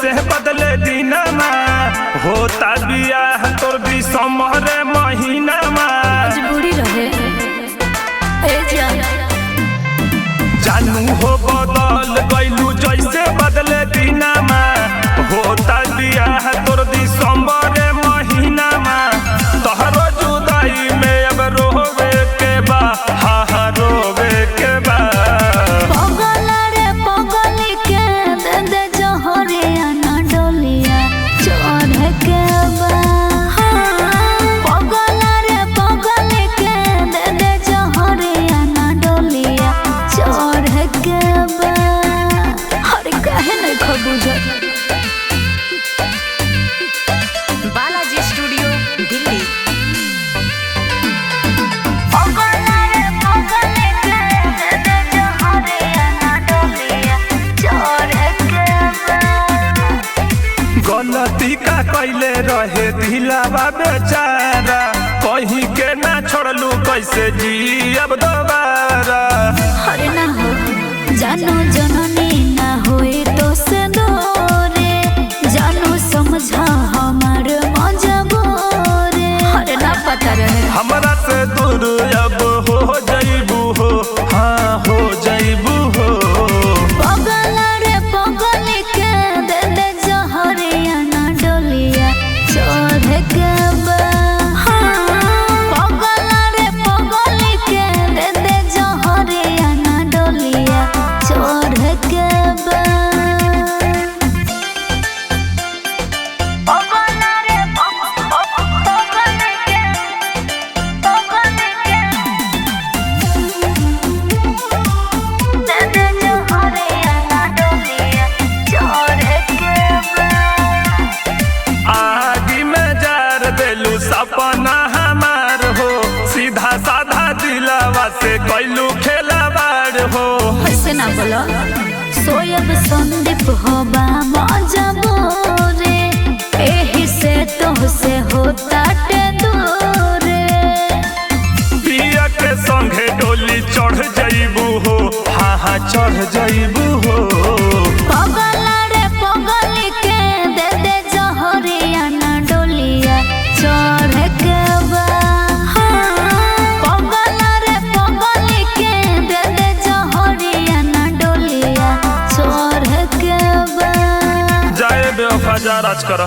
जैसे बदले दिनमा, होता बियाह तोर दिसंबर महीनामा। मजबूरी रहे ए जान। जानू हो बदल गइलू जैसे बदले दिनमा, होता बियाह तोर दिसंबर महीनामा। तोहरो जुदाई में अब रोवे के बा, हा हा रोवे के बा। पगल रे पगल के दे दे जहरिया ना डोलिया चढ़ के बा। पगल रे पगल के दे दे जहरिया ना डोलिया चढ़ के बा। अरे काहे नहीं खबुझल। बालाजी स्टूडियो दिल्ली। पगल रे पगल के दे दे जहरिया ना डोलिया चढ़ के बा। गलती का कैले रहे दिलावा बेचारा, कहीं के ना छोड़लू कैसे जी अब दोबारा। अरे ना हो जानो जननी ना होए तो से दोरे, जानो समझा हमार मजबूरे। अरे ना पता रहे हमरा से दूर अब हो जईबू हो, हाँ हो जईबू हो। पगल रे पगल के दे दे जहरिया ना डोलिया चढ़ के बा। पगल रे पगल के दे दे जहरिया ना डोलिया चढ़ के बा। आगी में जार देलू सपना हमार हो, सीधा साधा दिलावा से कैलू खेलावार हो। ऐसे ना बोलो सोयब संदीप होबा मजबूरे, एही से तोहसे होता ते दूरे। पिया के संगे डोली चढ़ जईबू हो, हाँ हाँ चढ़ जईबू हो। पगल रे पगल के दे दे जहरिया ना डोलिया चढ़ के बा। पगल रे पगल के दे दे जहरिया ना डोलिया चढ़ के बा। जाए बेवफा जा राज कर।